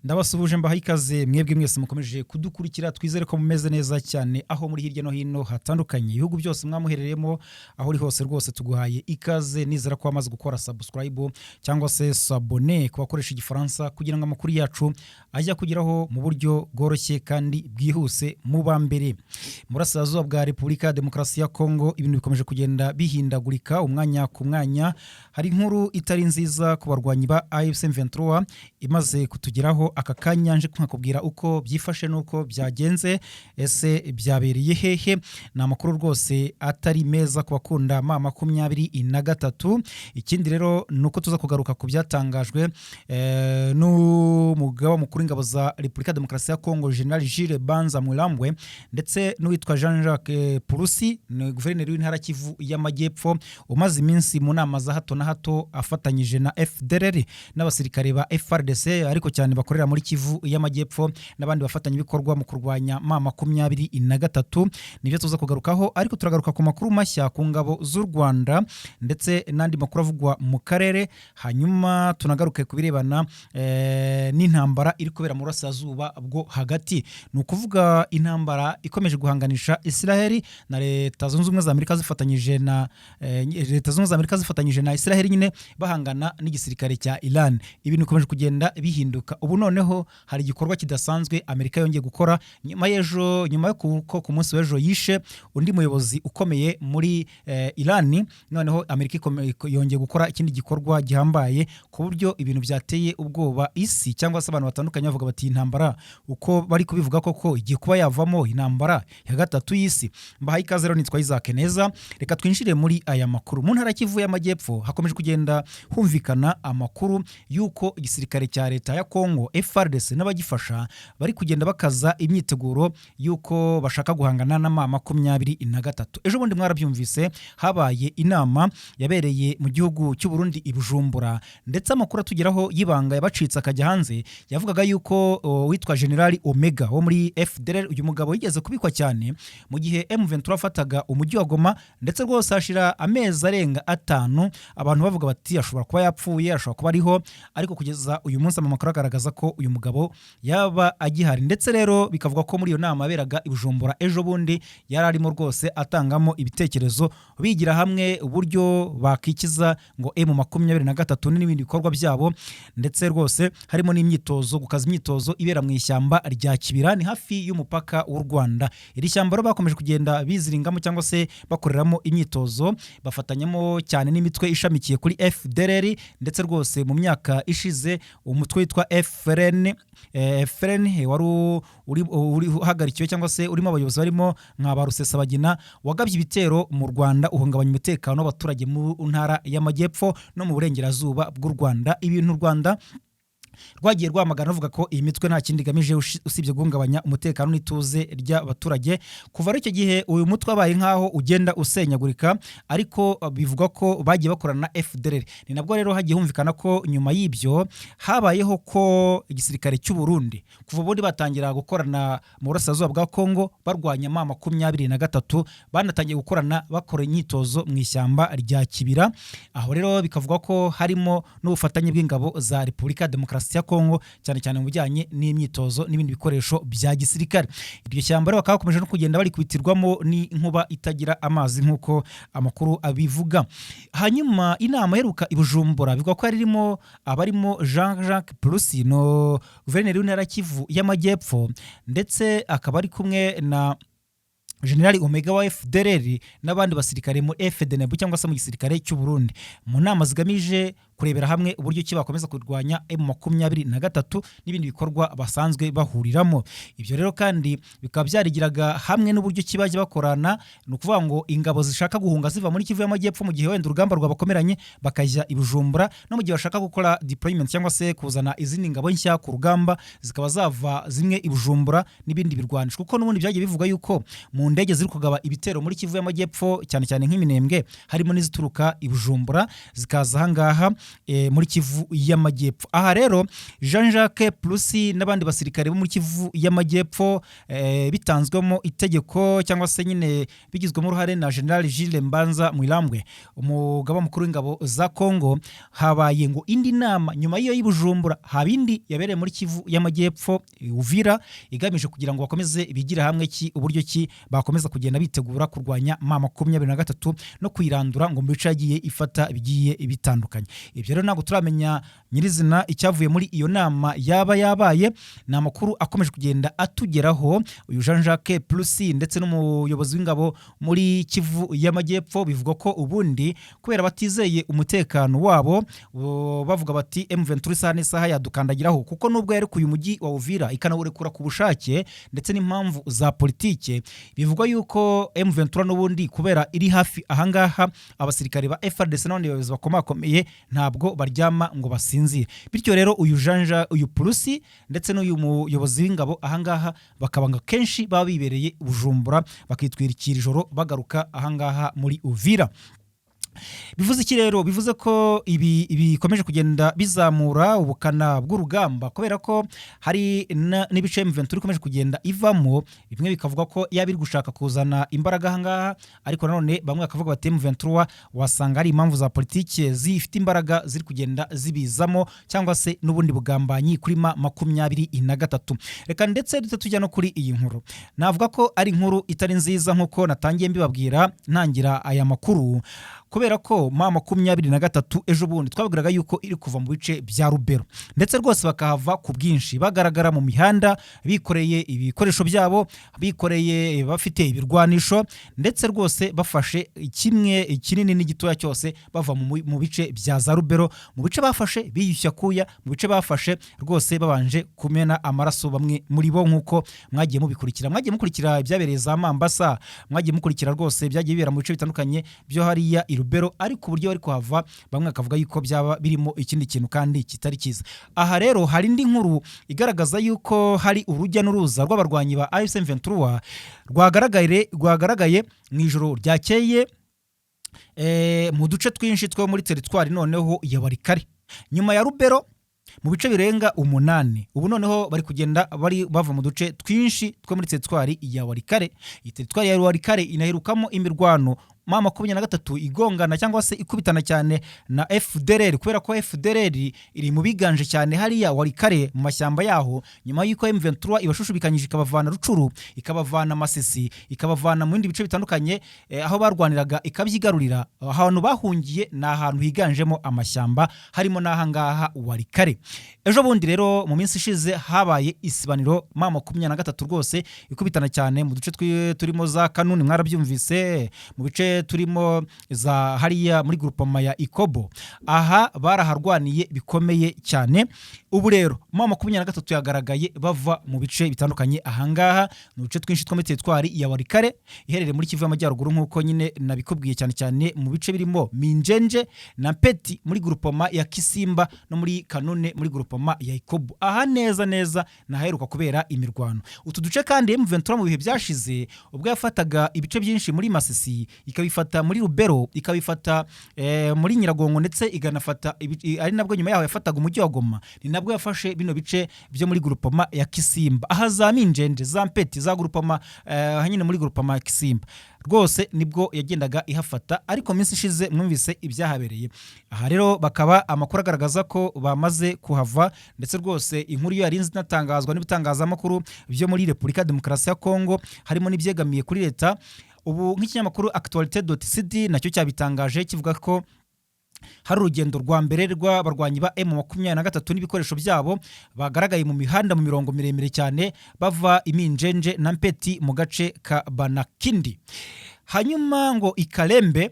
Ndabasuhuje, mbaha ikaze mwebwe mwese mukomeje kudukurikira. Twizere ko mumeze neza cyane aho muri hirya no hino hatandukanye, ibihugu byose mwamuherereyemo, aho uri hose rwose tuguhaye ikaze. Nizera ko wamaze gukora subscribe cyangwa se s'abonner ku bakoresha Igifaransa, kugira ngo amakuru yacu ajya kugeraho mu buryo bworoshye kandi bwihuse mu ba mbere. Mu burasirazuba bwa Repubulika ya Demokarasi ya Kongo ibintu bikomeje kugenda bihindagurika umwanya ku mwanya. Hari inkuru itari nziza ku barwanyi ba AFC M23 imaze kutugeraho aka kanya. Nje nkakubwira uko byifashe n'uko byagenze. Ese byabereye hehe? Ni amakuru rwose atari meza ku bakunda M23. Ikindi rero ni uko tuza kugaruka ku byatangajwe n'umugaba mukuru w'ingabo za Repubulika ya Demokarasi ya Kongo, General Jules Banza Mwilambwe, ndetse n'uwitwa Jean Jacques Purusi, ni guverineri w'intara Kivu y'Amajyepfo, umaze iminsi mu nama za hato na hato afatanyije na FDLR n'abasirikare ba FARDC, ariko cyane bakorera muri Kivu y'Amajyepfo, n'abandi bafatanyabikorwa mu kurwanya M23. Nibyo tuza kugarukaho, ariko turagaruka ku makuru mashya ku ngabo z'u Rwanda ndetse n'andi makuru avugwa mu karere. Hanyuma tunagaruke ku birebana n'intambara iri kubera mu burasirazuba bwo hagati, ni ukuvuga intambara ikomeje guhanganisha Israheli na Leta Zunze Ubumwe za Amerika zifatanyije na Leta Zunze Ubumwe za Amerika zifatanyije na Israheli nyine, bahangana n'igisirikare cya Iran. Ibintu bikomeje kugenda bihinduka. Ubu noneho hari igikorwa kidasanzwe Amerika yongeye gukora nyuma y'ejo, nyuma yo kuko ku munsi w'ejo yishe undi muyobozi ukomeye muri Iran. Noneho Amerika yongeye gukora ikindi gikorwa gihambaye ku buryo ibintu byateye ubwoba isi, cyangwa se abantu batandukanye bavuga bati: "Intambara uko bari kubivuga koko igiye kuba yavamo intambara ya gatatu y'isi." Mbahaye ikaze rero, nitwa Isaac Neza. Reka twinjire muri aya makuru. Mu ntara Kivu y'Amajyepfo hakomeje kugenda humvikana amakuru y'uko igisirikare cya leta ya Kongo, FARDC n'abagifasha, bari kugenda bakaza imyiteguro y'uko bashaka guhangana na M23. Ejo bundi mwarabyumvise, habaye inama yabereye mu gihugu cy'u Burundi i Bujumbura, ndetse amakuru atugeraho y'ibanga yabacitse akajya hanze yavugaga yuko witwa General Omega wo muri FDLR, uyu mugabo yigeze kubikwa cyane mu gihe M23 afataga umujyi wa Goma, ndetse rwose hashira amezi arenga 5 abantu bavuga bati: "Ashobora kuba yapfuye, ashobora kuba ariho," ariko kugeza uyu munsi amakuru agaragaza ko uyu mugabo yaba agihari. Ndetse rero bikavuga ko muri iyo nama yaberaga i Bujumbura ejo bundi yari arimo rwose atangamo ibitekerezo, bigira hamwe uburyo bakikiza ngo M23 n'ibindi bikorwa byabo, ndetse rwose harimo n'imyitozo, gukaza imyitozo ibera mu ishyamba rya Kibira, ni hafi y'umupaka w'u Rwanda. Iri shyamba rero bakomeje kugenda biziringamo cyangwa se bakoreramo imyitozo, bafatanyamo cyane n'imitwe ishamikiye kuri FDLR. Ndetse rwose mu myaka ishize umutwe witwa FRN, FRN wari uri uhagarikiwe cyangwa se urimo abayobozi barimo nka ba Rusesabagina, wagabye ibitero mu Rwanda, uhungabanya umutekano w'abaturage mu ntara y'Amajyepfo no mu burengerazuba bw'u Rwanda, ibintu u Rwanda rwagiye rwamagana ruvuga ko iyi mitwe nta kindi igamije usibye guhungabanya umutekano n'ituze ry'abaturage. Kuva ari icyo gihe uyu mutwe wabaye nk'aho ugenda usenyagurika, ariko bivugwa ko bagiye bakorana na FDLR. Ni nabwo rero hagiye humvikana ko nyuma y'ibyo habayeho ko igisirikare cy'u Burundi, kuva ubundi batangira gukorana mu burasirazuba bwa Kongo barwanya M23, banatangiye gukorana bakora imyitozo mu ishyamba rya Kibira. Aho rero bikavuga ko harimo n'ubufatanye bw'ingabo za Repubulika ya Demokarasi ya Kongo, cyane cyane mu bijyanye n'imyitozo n'ibindi bikoresho bya gisirikare. Iryo shyamba rero bakaba bakomeje no kugenda barikubitirwamo n'inkuba itagira amazi, nk'uko amakuru abivuga. Hanyuma inama iheruka i Bujumbura bivugwa ko yari irimo abarimo Jean Jacques Purusi, no guverineri w'intara Kivu y'Amajyepfo, ndetse akaba ari kumwe na General Omega wa FDLR n'abandi basirikare mu FDNB cyangwa se mu gisirikare cy'u Burundi, mu nama zigamije kurebera hamwe uburyo ki bakomeza kurwanya M23 n'ibindi bikorwa basanzwe bahuriramo. Ibyo rero kandi bikaba byarigiraga hamwe n'uburyo ki bajya bakorana, ni ukuvuga ngo ingabo zishaka guhunga ziva muri Kivu y'Amajyepfo mu gihe wenda urugamba rwabakomeranye bakajya i Bujumbura, no mu gihe bashaka gukora deployment cyangwa se kuzana izindi ngabo nshya ku rugamba, zikaba zava zimwe i Bujumbura n'ibindi birwanisho, kuko n'ubundi byagiye bivuga yuko mu ndege ziri kugaba ibitero muri Kivu y'Amajyepfo, cyane cyane nk'iminembwe, harimo n'izituruka i Bujumbura zikaza ahangaha. muri Kivu y'Amajyepfo. Aha rero Jean Jacques Purusi n'abandi basirikare bo muri Kivu y'Amajyepfo, bitanzwemo itegeko cyangwa se nyine bigizwemo uruhare na General Jules Mbanza Mwilambwe, umugaba mukuru w'ingabo za Kongo, habaye ngo indi nama nyuma y'iyo y'Ibujumbura, haba indi yabereye muri Kivu y'Amajyepfo, Uvira, igamije kugira ngo bakomeze bigire hamwe ki uburyo ki bakomeza kugenda bitegura kurwanya M23 no kuyirandura ngo mu bice yagiye ifata bigiye bitandukanye. Ibyo rero ntabwo turamenya nyirizina icyavuye muri iyo nama yaba yabaye. Ni amakuru akomeje kugenda atugeraho. Uyu Jean Jacques Purusi ndetse n'umuyobozi w'ingabo muri Kivu y'Amajyepfo bivugwa ko ubundi kubera batizeye umutekano wabo, bavuga bati M23 isaha n'isaha yadukandagiraho, kuko nubwo yarekuye umujyi wa Uvira ikanawurekura ku bushake ndetse n'impamvu za politike, bivugwa yuko M23 n'ubundi kubera iri hafi ahangaha, abasirikare ba FARDC n'abandi bayobozi bakomakomeye ntabwo baryama ngo basinzire. Bityo rero uyu Janja, uyu Purusi ndetse n'uyu muyobozi w'ingabo ahangaha bakaba ngo kenshi baba bibereye Bujumbura, bakitwikira ijoro bagaruka ahangaha muri Uvira. Bivuze iki rero? Bivuze ko ibi bikomeje kugenda bizamura ubukana bw'urugamba, kubera ko hari n'ibice M23 ikomeje kugenda ivamo, bimwe bikavuga ko yaba iri gushaka kuzana imbaraga ahangaha, ariko nanone bamwe bakavuga bati M23 wasanga ari impamvu za politike zifite imbaraga ziri kugenda zibizamo, cyangwa se n'ubundi bugambanyi kuri M23. Reka ndetse duhite tujya no kuri iyi nkuru. Navuga ko ari inkuru itari nziza nk'uko natangiye mbibabwira ntangira aya makuru, kubera ko M23 ejo bundi twabwiraga yuko iri kuva mu bice bya Rubero, ndetse rwose bakahava ku bwinshi, bagaragara mu mihanda bikoreye ibikoresho byabo, bikoreye bafite ibirwanisho, ndetse rwose bafashe kimwe kinini n'igitoya cyose, bava mu bice bya za Rubero, mu bice bafashe biyushya kuya, mu bice bafashe rwose babanje kumena amaraso bamwe muri bo, nk'uko mwagiye mubikurikira. Mwagiye mukurikira ibyabereye za Mambasa, mwagiye mukurikira rwose byagiye bibera mu bice bitandukanye byo hariya i Rubero, ariko uburyo bari kuhava bamwe bakavuga yuko byaba birimo ikindi kintu kandi kitari cyiza. Aha rero hari indi nkuru igaragaza yuko hari urujya n'uruza rw'abarwanyi ba AFC M23 rwagaragaye mu ijoro ryakeye mu duce twinshi two muri teritwari noneho ya Walikale, nyuma ya Rubero, mu bice birenga 8. Ubu noneho bari kugenda bari bava mu duce twinshi two muri teritwari ya Walikale. Iyi teritwari ya Walikale inaherukamo imirwano M23 igongana cyangwa se ikubitana cyane na FDLR, kubera ko FDLR iri mu biganje cyane hariya Walikale mu mashyamba yaho, nyuma y'uko M23 ibashushubikanyije ikabavana Rucuru, ikabavana Masisi, ikabavana mu bindi bice bitandukanye aho barwaniraga, ikabyigarurira. Ahantu bahungiye ni ahantu higanjemo amashyamba, harimo n'ahangaha Walikale. Ejo bundi rero mu minsi ishize habaye isibaniro M23 rwose ikubitana cyane mu duce turimo za Kanuni, mwarabyumvise, mu bice turimo za hariya muri grupoma ya Ikobo. Aha baraharwaniye bikomeye cyane. Ubu rero M23 yagaragaye bava mu bice bitandukanye ahangaha mu bice twinshi two muri teritwari ya Walikale iherereye muri Kivu y'Amajyaruguru, nk'uko nyine nabikubwiye, cyane cyane mu bice birimo Minjenje na Mpeti muri grupoma ya Kisimba no muri Kanune muri grupoma ya Ikobo. Aha neza neza naheruka kubera imirwano. Utu duce kandi M23 mu bihe byashize ubwo yafataga ibice byinshi muri Masisi, ikabifata muri Rubero, ikabifata muri Nyiragongo, ndetse iganafata ari nabwo nyuma yaho yafataga umujyi wa Goma, ni nabwo yafashe bino bice byo muri grupoma ya Kisimba, aha za Minjenje, za Mpeti, za grupoma nyine muri grupoma ya Kisimba rwose nibwo yagendaga ihafata. Ariko mu minsi ishize mwumvise ibyahabereye. Aha rero bakaba amakuru agaragaza ko bamaze kuhava, ndetse rwose inkuru iyo yarinze inatangazwa n'ibitangazamakuru byo muri Repubulika ya Demokarasi ya Kongo, harimo n'ibyegamiye kuri leta. Ubu nk'ikinyamakuru actualité.cd nacyo cyabitangaje, kivuga ko hari urugendo rwa mbere rw'abarwanyi ba M23 n'ibikoresho byabo bagaragaye mu mihanda mu mirongo miremire cyane, bava Iminjenje na Mpeti mu gace ka Banakindi. Hanyuma ngo Ikalembe,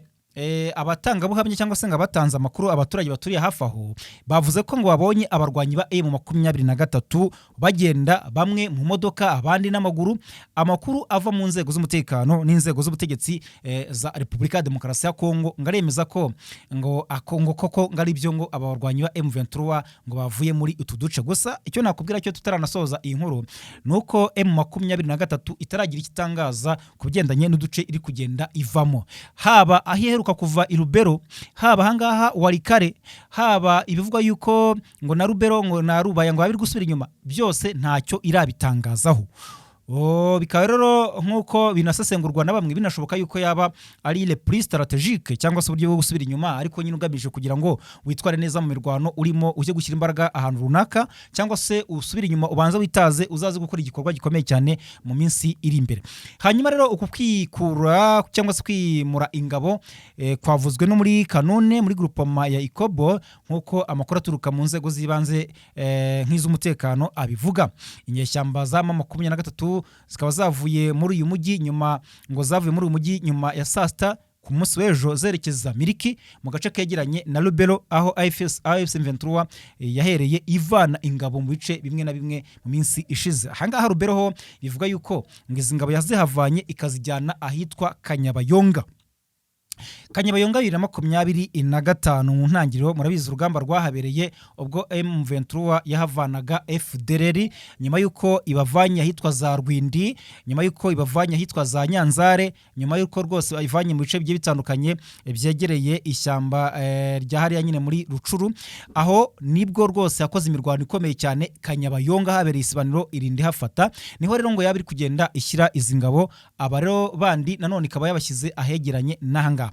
abatangabuhamya cyangwa se ngo abatanze amakuru, abaturage baturiye hafi aho, bavuze ko ngo babonye abarwanyi ba M23 bagenda, bamwe mu modoka, abandi n'amaguru. Amakuru ava mu nzego z'umutekano n'inzego z'ubutegetsi za Repubulika ya Demokarasi ya Kongo ngo aremeza ko ngo ako ngo koko ngo ari byo, ngo aba barwanyi ba M23 ngo bavuye muri utu duce. Gusa icyo nakubwira cyo tutaranasoza iyi nkuru ni uko M23 itaragira icyo itangaza ku bigendanye n'uduce iri kugenda ivamo, haba aho iheruka iheruka kuva i Lubero, haba ahangaha Walikale, haba ibivugwa yuko ngo na Lubero ngo na Rubaya ngo biri gusubira inyuma, byose ntacyo irabitangazaho. Bikaba rero nk'uko binasesengurwa na bamwe, binashoboka yuko yaba ari repli stratégique cyangwa se uburyo bwo gusubira inyuma, ariko nyine ugamije kugira ngo witware neza mu mirwano urimo, ujye gushyira imbaraga ahantu runaka, cyangwa se usubire inyuma ubanze witaze, uzaze gukora igikorwa gikomeye cyane mu minsi iri imbere. Hanyuma rero uku kwikura cyangwa se kwimura ingabo kwavuzwe no muri Kanone, muri groupement ya Ikobo, nk'uko amakuru aturuka mu nzego z'ibanze nk'iz'umutekano abivuga. Inyeshyamba za M23 zikaba zavuye muri uyu mujyi nyuma, ngo zavuye muri uyu mujyi nyuma ya saa 6 ku munsi w'ejo, zerekeza Miriki mu gace kegeranye na Lubero, aho AFC M23 yahereye ivana ingabo mu bice bimwe na bimwe mu minsi ishize. Ahangaha Lubero ho bivuga yuko ngo izi ngabo yazihavanye ikazijyana ahitwa Kanyabayonga. Kanyabayonga, 2025 mu ntangiriro, murabizi urugamba rwahabereye ubwo M23 yahavanaga FDLR, nyuma y'uko ibavanye ahitwa za Rwindi, nyuma y'uko ibavanye ahitwa za Nyanzare, nyuma y'uko rwose bayivanye mu bice bigiye bitandukanye byegereye ishyamba rya hariya nyine muri Rucuru. Aho nibwo rwose yakoze imirwano ikomeye cyane. Kanyabayonga habereye isibaniro, irinda ihafata. Niho rero ngo yaba iri kugenda ishyira izi ngabo. Aba rero bandi nanone ikaba yabashyize ahegeranye n'ahangaha.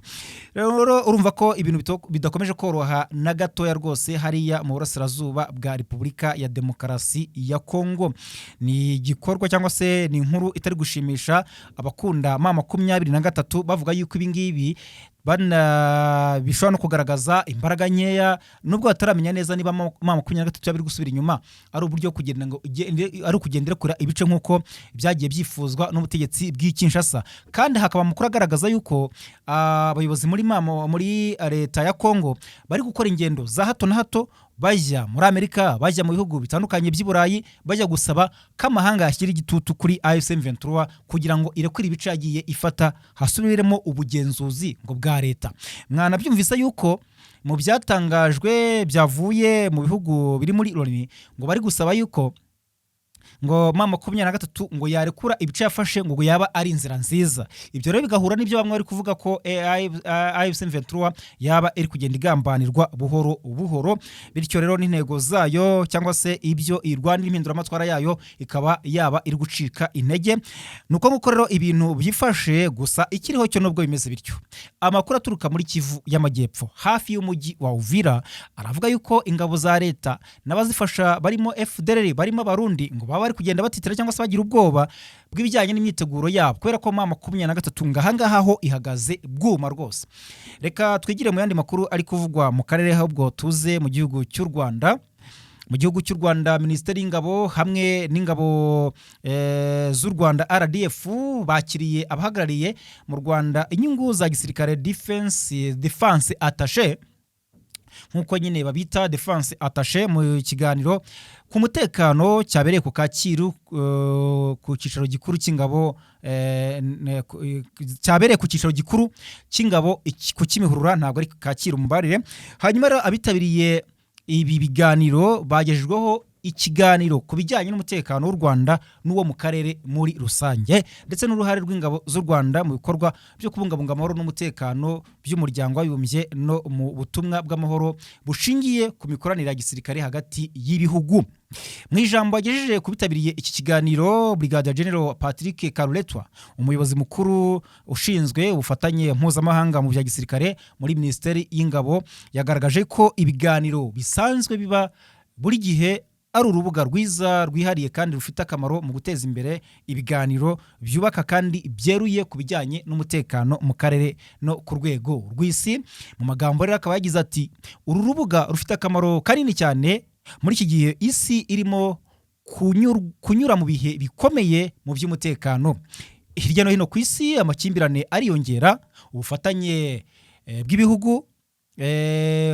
Rero urumva ko ibintu bidakomeje koroha na gatoya rwose hariya mu burasirazuba bwa Repubulika ya Demokarasi ya Kongo. Ni igikorwa cyangwa se ni inkuru itari gushimisha abakunda M23, bavuga yuko ibi ngibi bana bishobora no kugaragaza imbaraga nkeya, nubwo bataramenya neza niba M23 yaba iri gusubira inyuma ari uburyo kugenda ngo ari ukugendera kure ibice nk'uko byagiye byifuzwa n'ubutegetsi bw'i Kinshasa. Kandi hakaba amakuru agaragaza yuko abayobozi muri leta ya Kongo bari gukora ingendo za hato na hato, bajya muri Amerika, bajya mu bihugu bitandukanye by'i Burayi, bajya gusaba ko amahanga yashyira igitutu kuri AFC M23 kugira ngo irekure ibice yagiye ifata, hasubiremo ubugenzuzi ngo bwa leta. Mwanabyumvise yuko mu byatangajwe byavuye mu bihugu biri muri Loni, ngo bari gusaba yuko ngo M23 ngo yarekura ibice yafashe, ngo yaba ari inzira nziza. Ibyo rero bigahura n'ibyo bamwe bari kuvuga ko AFC M23 yaba iri kugenda igambanirwa buhoro buhoro, bityo rero n'intego zayo cyangwa se ibyo irwanira, impinduramatwara yayo, ikaba yaba iri gucika intege. Nuko nguko rero ibintu byifashe. Gusa ikiriho cyo, nubwo bimeze bityo, amakuru aturuka muri Kivu y'Amajyepfo hafi y'umujyi wa Uvira aravuga yuko ingabo za leta n'abazifasha barimo FDLR, barimo Abarundi, ngo baba bari kugenda batitira cyangwa se bagira ubwoba bw'ibijyanye n'imyiteguro yabo, kubera ko M23 ngo ahangaha ho ihagaze bwuma rwose. Reka twigire mu yandi makuru ari kuvugwa mu karere, ahubwo tuze mu gihugu cy'u Rwanda. Mu gihugu cy'u Rwanda, Minisiteri y'Ingabo hamwe n'ingabo z'u Rwanda RDF bakiriye abahagarariye mu Rwanda inyungu za gisirikare, defense attaché, nk'uko nyine babita defense attaché, mu kiganiro ku mutekano cyabereye ku Kacyiru ku cyicaro gikuru cy'ingabo, cyabereye ku cyicaro gikuru cy'ingabo ku Kimihurura, ntabwo ari Kacyiru, mubarire. Hanyuma rero abitabiriye ibi biganiro bagejejweho ikiganiro ku bijyanye n'umutekano w'u Rwanda n'uwo mu karere muri rusange, ndetse n'uruhare rw'ingabo z'u Rwanda mu bikorwa byo kubungabunga amahoro n'umutekano by'Umuryango w'Abibumbye no mu butumwa bw'amahoro bushingiye ku mikoranire ya gisirikare hagati y'ibihugu. Mu ijambo yagejeje ku bitabiriye iki kiganiro, Brigadier General Patrick Karuretwa, umuyobozi mukuru ushinzwe ubufatanye mpuzamahanga mu bya gisirikare muri Minisiteri y'Ingabo, yagaragaje ko ibiganiro bisanzwe biba buri gihe ari urubuga rwiza rwihariye kandi rufite akamaro mu guteza imbere ibiganiro byubaka kandi byeruye ku bijyanye n'umutekano mu karere no ku rwego rw'isi. Mu magambo rero akaba yagize ati: "Uru rubuga rufite akamaro kanini cyane muri iki gihe isi irimo kunyura mu bihe bikomeye mu by'umutekano. Hirya no hino ku isi amakimbirane ariyongera, ubufatanye bw'ibihugu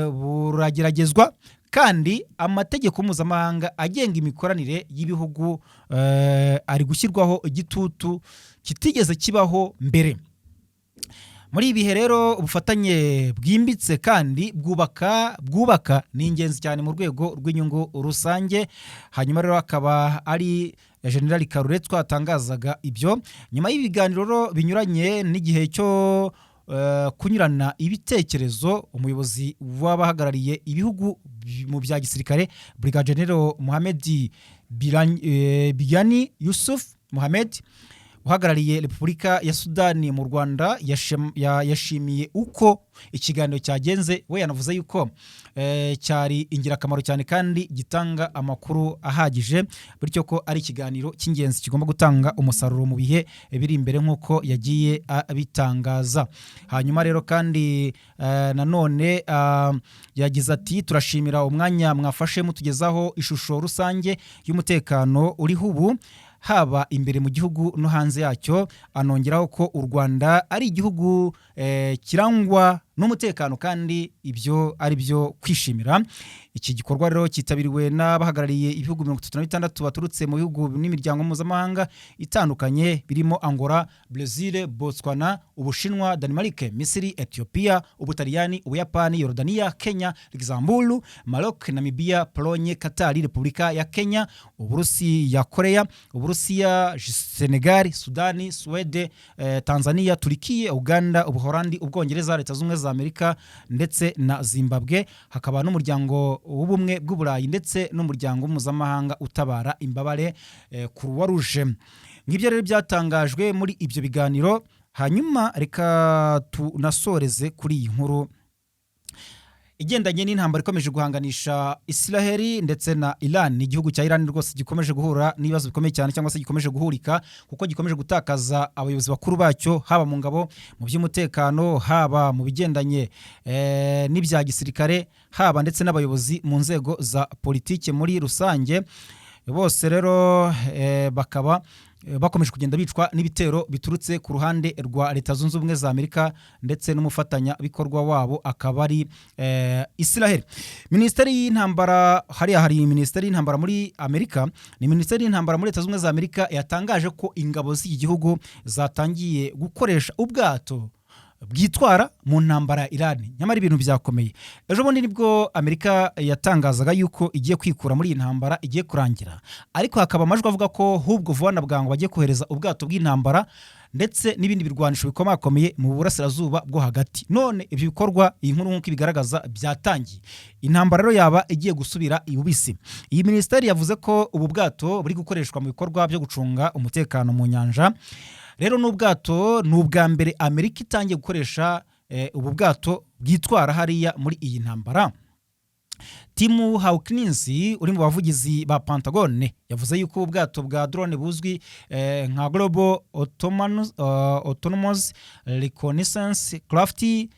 burageragezwa, kandi amategeko mpuzamahanga agenga imikoranire y'ibihugu ari gushyirwaho igitutu kitigeze kibaho mbere. Muri ibi bihe rero, ubufatanye bwimbitse kandi bwubaka ni ingenzi cyane mu rwego rw'inyungu rusange." Hanyuma rero akaba ari General Karure twatangazaga ibyo. Nyuma y'ibiganiro rero binyuranye n'igihe cyo kunyurana ibitekerezo, umuyobozi w'abahagarariye ibihugu mu bya gisirikare, Brigadier General Mohamed Biyani Yusuf Mohamed, uhagarariye Repubulika ya Sudani mu Rwanda, yashimiye uko ikiganiro cyagenze. We yanavuze yuko cyari ingirakamaro cyane kandi gitanga amakuru ahagije, bityo ko ari ikiganiro cy'ingenzi kigomba gutanga umusaruro mu bihe biri imbere, nk'uko yagiye abitangaza. Hanyuma rero kandi nanone yagize ati: "Turashimira umwanya mwafashe mutugezaho ishusho rusange y'umutekano uriho ubu, haba imbere mu gihugu no hanze yacyo." Anongeraho ko u Rwanda ari igihugu kirangwa n'umutekano kandi ibyo ari byo kwishimira. Iki gikorwa rero cyitabiriwe n'abahagarariye ibihugu 36 baturutse mu bihugu n'imiryango mpuzamahanga itandukanye, birimo Angola, Brazil, Botswana, Ubushinwa, Denmark, Misiri, Ethiopia, Ubutaliyani, Ubuyapani, Yorodaniya, Kenya, Luxembourg, Maroc, Namibia, Pologne, Qatar, Repubulika ya Kenya, Uburusi ya Korea, Uburusiya, Senegal, Sudani, Suwede, Tanzania, Turikiye, Uganda, Ubuholandi, Ubwongereza, Leta Zunze Ubumwe za Amerika ndetse na Zimbabwe. Hakaba n'Umuryango w'Ubumwe bw'Uburayi ndetse n'umuryango mpuzamahanga utabara imbabare, Croix Rouge. Ngibyo rero byatangajwe muri ibyo biganiro. Hanyuma reka tunasoreze kuri iyi nkuru igendanye n'intambara ikomeje guhanganisha Israheli ndetse na Iran. Igihugu cya Iran rwose gikomeje guhura n'ibibazo bikomeye cyane, cyangwa se gikomeje guhurika, kuko gikomeje gutakaza abayobozi bakuru bacyo, haba mu ngabo, mu by'umutekano, haba mu bigendanye n'ibya gisirikare, haba ndetse n'abayobozi mu nzego za politike muri rusange. Bose rero bakaba bakomeje kugenda bicwa n'ibitero biturutse ku ruhande rwa Leta Zunze Ubumwe za Amerika ndetse n'umufatanyabikorwa wabo akaba ari Israel. Minisiteri y'intambara hariya, hari minisiteri y'intambara muri Amerika, ni minisiteri y'intambara muri Leta Zunze Ubumwe za Amerika yatangaje ko ingabo z'iki gihugu zatangiye gukoresha ubwato bwitwara mu ntambara ya Iran. Nyamara ibintu byakomeye. Ejo bundi nibwo Amerika yatangazaga yuko igiye kwikura muri iyi ntambara, igiye kurangira, ariko hakaba amajwi avuga ko ahubwo vuba na bwangu bagiye kohereza ubwato bw'intambara ndetse n'ibindi birwanisho bikomakomeye mu Burasirazuba bwo Hagati. None ibyo bikorwa, iyi nkuru nk'uko ibigaragaza, byatangiye. Intambara rero yaba igiye gusubira ibubisi. Iyi minisiteri yavuze ko ubu bwato buri gukoreshwa mu bikorwa byo gucunga umutekano mu nyanja. Rero n'ubwato, ni ubwa mbere Amerika itangiye gukoresha ubu bwato bwitwara hariya muri iyi ntambara. Tim Hawkins, uri mu bavugizi ba Pentagone, yavuze yuko ubu bwato bwa drone buzwi nka Global Autonomous Reconnaissance Craft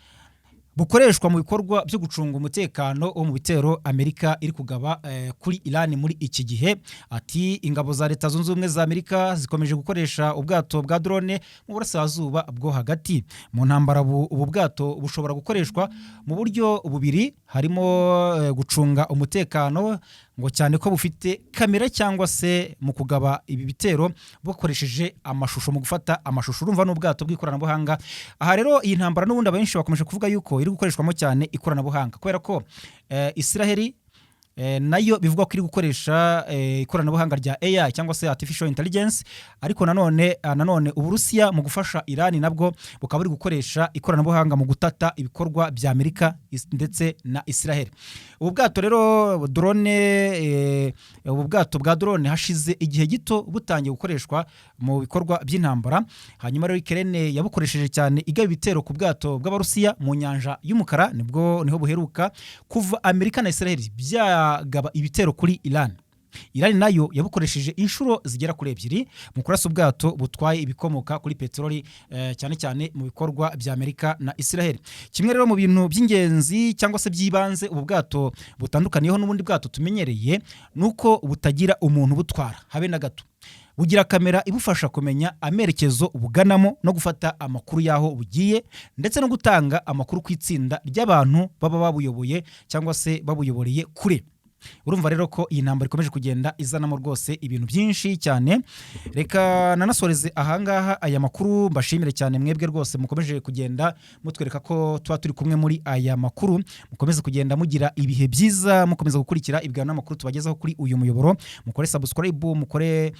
bukoreshwa mu bikorwa byo gucunga umutekano wo mu bitero Amerika iri kugaba kuri Iran muri iki gihe. Ati: "Ingabo za Leta Zunze Ubumwe za Amerika zikomeje gukoresha ubwato bwa drone mu Burasirazuba bwo Hagati mu ntambara. Ubu bwato bushobora gukoreshwa mu buryo bubiri, harimo gucunga umutekano, ngo cyane ko bufite kamera, cyangwa se mu kugaba ibi bitero bukoresheje amashusho, mu gufata amashusho." Urumva n'ubwato bw'ikoranabuhanga. Aha rero iyi ntambara n'ubundi abenshi bakomeje kuvuga yuko iri gukoreshwamo cyane ikoranabuhanga, kubera ko Israheli nayo bivugwa ko iri gukoresha ikoranabuhanga rya AI cyangwa se artificial intelligence. Ariko nanone Uburusiya mu gufasha Iran nabwo bukaba buri gukoresha ikoranabuhanga mu gutata ibikorwa bya Amerika ndetse na Israel. Ubu bwato rero drone, ubu bwato bwa drone, hashize igihe gito butangiye gukoreshwa mu bikorwa by'intambara. Hanyuma rero Ukraine yabukoresheje cyane igaba ibitero ku bwato bw'Abarusiya mu Nyanja y'Umukara, nibwo niho buheruka. Kuva Amerika na Israel byagaba ibitero kuri Iran, Iran nayo yabukoresheje inshuro zigera kuri ebyiri mu kurasa ubwato butwaye ibikomoka kuri peteroli, cyane cyane mu bikorwa bya Amerika na Israel. Kimwe rero mu bintu by'ingenzi cyangwa se by'ibanze ubu bwato butandukaniyeho n'ubundi bwato tumenyereye ni uko butagira umuntu butwara habe na gato. Bugira kamera ibufasha kumenya amerekezo buganamo no gufata amakuru y'aho bugiye, ndetse no gutanga amakuru ku itsinda ry'abantu baba babuyoboye cyangwa se babuyoboreye kure. Urumva rero ko iyi ntambara ikomeje kugenda izanamo rwose ibintu byinshi cyane. Reka nanasoreze ahangaha aya makuru. Mbashimire cyane mwebwe rwose mukomeje kugenda mutwereka ko tuba turi kumwe muri aya makuru. Mukomeze kugenda mugira ibihe byiza, mukomeza gukurikira ibiganiro n'amakuru tubagezaho kuri uyu muyoboro. Mukore subscribe, mukore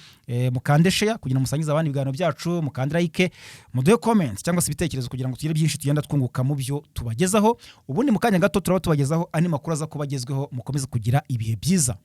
mukande share kugira ngo musangize abandi ibiganiro byacu, mukande like, muduhe comment cyangwa se ibitekerezo kugira ngo tugire byinshi tugenda twunguka mu byo tubagezaho. Ubundi mu kanya gato turaba tubagezaho andi makuru aza kuba agezweho. Mukomeze kugira ibihe byiza.